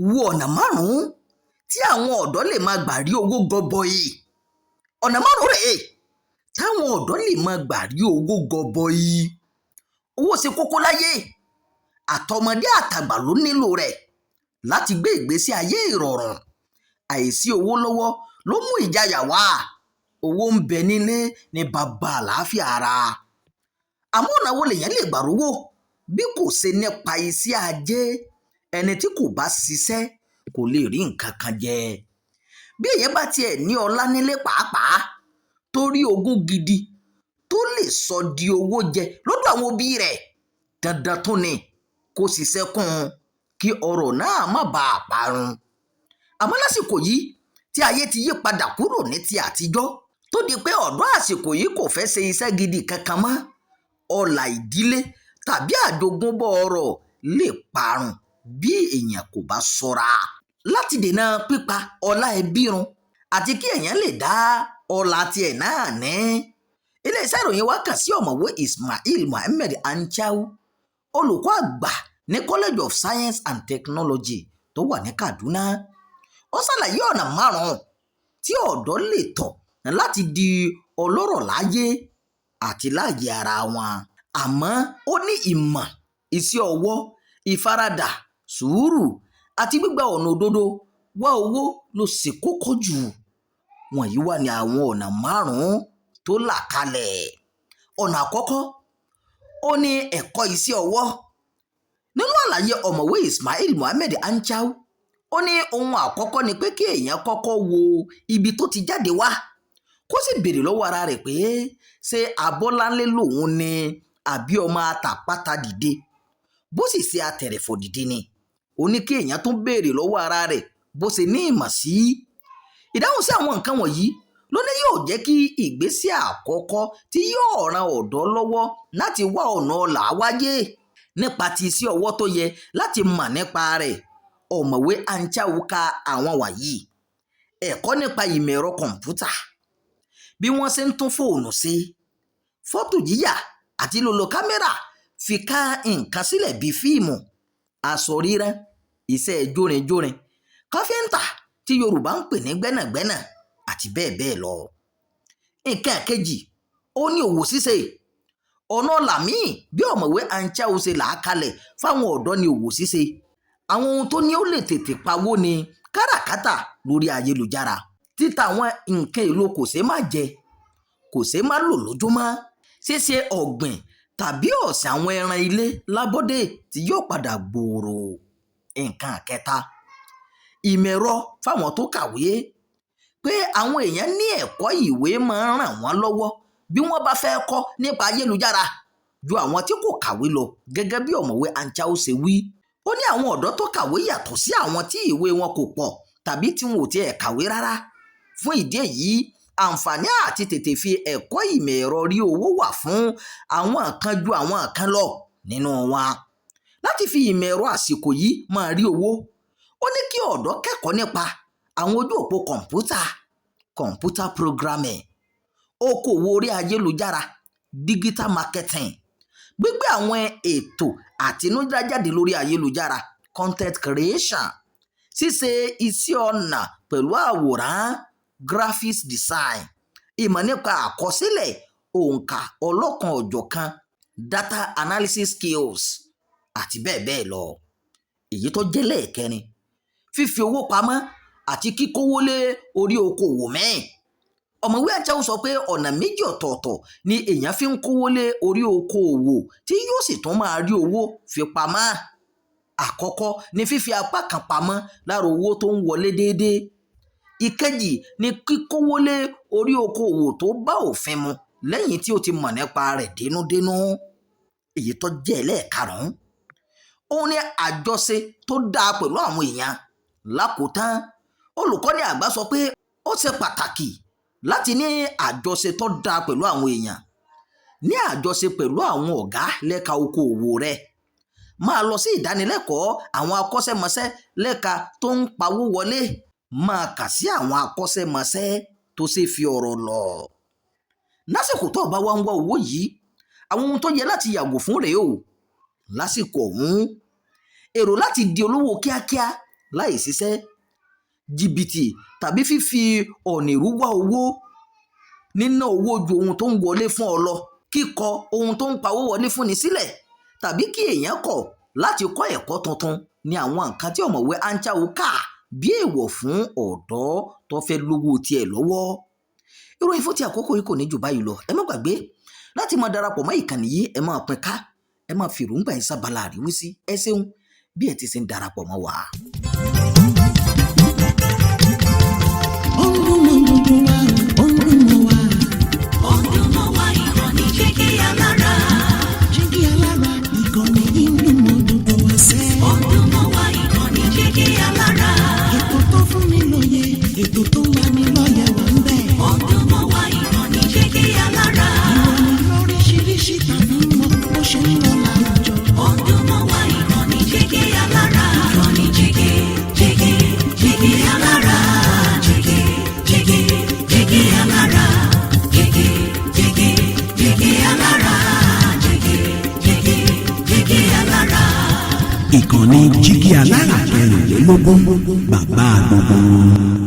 Wo ọ̀nà márùn-ún tí àwọn ọ̀dọ́ lè máa gbà rí owó gọbọi. Ọ̀nà márùn-ún rèé táwọn ọ̀dọ́ lè máa gbà rí owó gọbọi. Owó ṣe kókó láyé, àtọmọdé àtàgbà ló nílò rẹ̀ láti gbé ìgbésí ayé ìrọ̀rùn. Àìsí owó lọ́wọ́ ló mú ìjayà wá. Owó ń bẹ nílé ní baba àlàáfíà ara. Àmọ́ ọ̀nà wo lèèyàn lè gbà rówó bí kò ṣe nípa iṣẹ́ ajé? Ẹni tí kò bá ṣiṣẹ́ kò lè rí nǹkan kan jẹ. Bí èèyàn bá tiẹ̀ ní ọlá nílé pàápàá, tó rí ogún gidi tó lè sọ di owó jẹ lọ́dọ̀ àwọn òbí rẹ̀, dandan tún ni kó ṣiṣẹ́ kún un kí ọrọ̀ náà má bàa parun. Àmọ́ lásìkò yìí tí ayé ti yí padà kúrò ní ti àtijọ́, tó di pé ọ̀dọ́ àsìkò yìí kò fẹ́ ṣe iṣẹ́ gidi kankan mọ́, ọlà ìdílé tàbí àjogúnbá ọrọ̀ lè parun bí èèyàn kò bá ṣọ́ra. Láti dènà pípa ọlá ẹbí run àti kí èèyàn lè dá ọlá tiẹ̀ náà ní, iléeṣẹ́ ìròyìn wa kàn sí Ọ̀mọ̀wé Ismail Muhammed Anchau, olùkọ́ àgbà ní College of Science and Technology tó wà ní Kaduna. Ó ṣàlàyé ọ̀nà márùn-ún tí ọ̀dọ́ lè tọ̀ láti di ọlọ́rọ̀ láyé àti láàyè ara wọn. Àmọ́ ó ní ìmọ̀, iṣẹ́ ọwọ́, ìfaradà, sùúrù àti gbígba ọ̀nà òdodo wá owó ló ṣe kókó jù. Wọ̀nyí wà ní àwọn ọ̀nà márùn-ún tó là kalẹ̀. Ọ̀nà àkọ́kọ́, ó ní ẹ̀kọ́ iṣẹ́ ọwọ́. Nínú àlàyé Ọ̀mọ̀wé Ismail Muhammed Anchau, ó ní ohun àkọ́kọ́ ni pé kí èèyàn kọ́kọ́ wo ibi tó ti jáde wá, kó sì béèrè lọ́wọ́ ara rẹ̀ pé ṣé Abọ́láńlé lòun ni àbí ọmọ àtàpátá dìde, bó sì ṣe atẹ̀rẹ̀fọ̀ dìde ni. Ó ní kí èèyàn tún béèrè lọ́wọ́ ara rẹ̀ bó ṣe ní ìmọ̀ sí. Ìdáhùn sí àwọn nǹkan wọ̀nyí ló ní yóò jẹ́ kí ìgbésẹ̀ àkọ́kọ́ tí yóò ran ọ̀dọ́ lọ́wọ́ láti wá ọ̀nà ọlà wáyé. Nípa ti iṣẹ́ ọwọ́ tó yẹ láti mọ̀ nípa rẹ̀, Ọ̀mọ̀wé Anchau ka àwọn wọ̀nyí: ẹ̀kọ́ nípa ìmọ̀ ẹ̀rọ kọ̀m̀pútà, bí wọ́n ṣe ń tún fóònù ṣe, fọ́tò yíyà àti lílo kámẹ́rà fi ká nǹkan sílẹ̀ bíi fíìmù, aṣọ rírán, iṣẹ́ jórinjórin, káfíńtà tí Yorùbá ń pè ní gbẹ́nàgbẹ́nà àti bẹ́ẹ̀ bẹ́ẹ̀ lọ. Nǹkan kejì, ó ní òwò ṣíṣe. Ọ̀nà ọ̀la míì bí Ọ̀mọ̀wé Anchau ṣe là á kalẹ̀ fáwọn ọ̀dọ́ ní òwò ṣíṣe. Àwọn ohun tó ní ó lè tètè pawó ni káràkátà lórí ayélujára, títa àwọn nǹkan èlò kò ṣeé má jẹ, kò ṣeé má lò lójúmọ́, ṣíṣe ọ̀gbìn tàbí ọ̀sìn àwọn ẹran ilé lábọ́dé tí yóò padà gbòòrò. Nǹkan kẹta, ìmọ̀ ẹ̀rọ fáwọn tó kàwé. Pé àwọn èèyàn ní ẹ̀kọ́ ìwé máa ń ràn wọ́n lọ́wọ́ bí wọ́n bá fẹ́ kọ́ nípa ayélujára ju àwọn tí kò kàwé lọ, gẹ́gẹ́ bí Ọ̀mọ̀wé Anchau ṣe wí. Ó ní àwọn ọ̀dọ́ tó kàwé yàtọ̀ sí àwọn tí ìwé wọn kò pọ̀ tàbí tí wọn ò tiẹ̀ kàwé rárá. Fún ìdí èyí, àǹfààní àti tètè fi ẹ̀kọ́ ìmọ̀ ẹ̀rọ rí owó wà fún àwọn kan ju àwọn kan lọ nínú wọn. Láti fi ìmọ̀ ẹ̀rọ àsìkò yìí máa rí owó, ó ní kí ọ̀dọ́ kẹ́kọ̀ọ́ nípa àwọn ojú òpó kọ̀m̀pútà, computer programming, okòwò orí ayélujára, digital marketing, gbígbé àwọn ètò àtinúdá jáde lórí ayélujára, content creation, ṣíṣe iṣẹ́ ọnà pẹ̀lú àwòrán, graphics design, ìmọ̀ nípa àkọsílẹ̀ òǹkà ọlọ́kan-ò-jọ̀kan, data analysis skills àti bẹ́ẹ̀ bẹ́ẹ̀ lọ. Èyí tó jẹ́ lẹ́ẹ̀kẹrin, fífi owó pamọ́ àti kíkówó lé orí okòwò míì. Ọ̀mọ̀wé Anchau sọ pé ọ̀nà méjì ọ̀tọ̀ọ̀tọ̀ ni èèyàn fi ń kówó lé orí okòwò tí yóò sì tún máa rí owó fi pamọ́. Àkọ́kọ́ ni fífi apá kan pamọ́ lára owó tó ń wọlé déédéé. Ìkejì ni kíkówó lé orí okòwò tó bá òfin mu lẹ́yìn tí ó ti mọ̀ nípa rẹ̀ dénúdénú. Èyí tó jẹ́ ẹlẹ́ẹ̀karùn-ún, òun ni àjọṣe tó dáa pẹ̀lú àwọn èèyàn. Lákòótán, olùkọ́ni àgbà sọ pé ó ṣe pàtàkì láti ní àjọṣe tó dáa pẹ̀lú àwọn èèyàn. Ní àjọṣe pẹ̀lú àwọn ọ̀gá lẹ́ka okòwò rẹ̀. Máa lọ sí ìdánilẹ́kọ̀ọ́ àwọn akọ́ṣẹ́mọṣẹ́ lẹ́ka tó ń pawó wọlé. Máa kà sí àwọn akọ́ṣẹ́mọṣẹ́ tó ṣe fi ọ̀rọ̀ lọ̀. Lásìkò tó o bá wá ń wá owó yìí, àwọn ohun tó yẹ láti yàgò fún rèé o. Lásìkò ọ̀hún, èrò láti di olówó kíákíá Láì ṣiṣẹ́, jìbìtì tàbí fífi ọ̀nà èrú wá owó, níná owó ju ohun tó ń wọlé fún ọ lọ, kíkọ ohun tó ń pawó wọlé fúnni sílẹ̀, tàbí kí èèyàn kọ̀ láti kọ́ ẹ̀kọ́ tuntun ni àwọn nǹkan tí Ọ̀mọ̀wé Anchau kà bí èèwọ̀ fún ọ̀dọ́ tó fẹ́ lówó tiẹ̀ lọ́wọ́. Ìròyìn fún ti àkókò yìí kò ní jù báyìí lọ. Ẹ má gbàgbé láti máa darapọ̀ mọ́ ìkànnì yìí. Ẹ máa pín ká, ẹ máa fi èròǹgbà yín sábàlá àríwísí. Ẹ ṣeun bí ẹ ti ṣe ń darapọ̀ mọ́ wa. Ó ń dún mọ́ gbogbo wa, ó ń dún mọ́ wa. Ó ń dún mọ́ wa, ìkànnì Jígí Alára. Jígí Alára, ìkànnì yìí ń dún mọ́ gbogbo wa sẹ́. Ó ń dún mọ́ wa, ìkànnì Jígí Alára. Ètò tó fún ni lóye, ètò tó ń lani lọ́yẹ̀ wà ń bẹ̀. Ó ń dún mọ́ wa, ìkànnì Jígí Alára. Ìròyìn lóríṣiríṣi tàbí mọ́ bó ṣe ń lọ láwùjọ. Ó ń dún mọ́ wa, ìkànnì Jígí Alára. Ìkànnì Jígí, Jígí, Jígí Alára. Jígí, Jígí, Jígí Alára. Jígí, Jígí, Jígí Alára. Jígí, Jígí, Jígí Alára. Ìkànnì Jígí Alára 24, bàbá gbogbo wọn.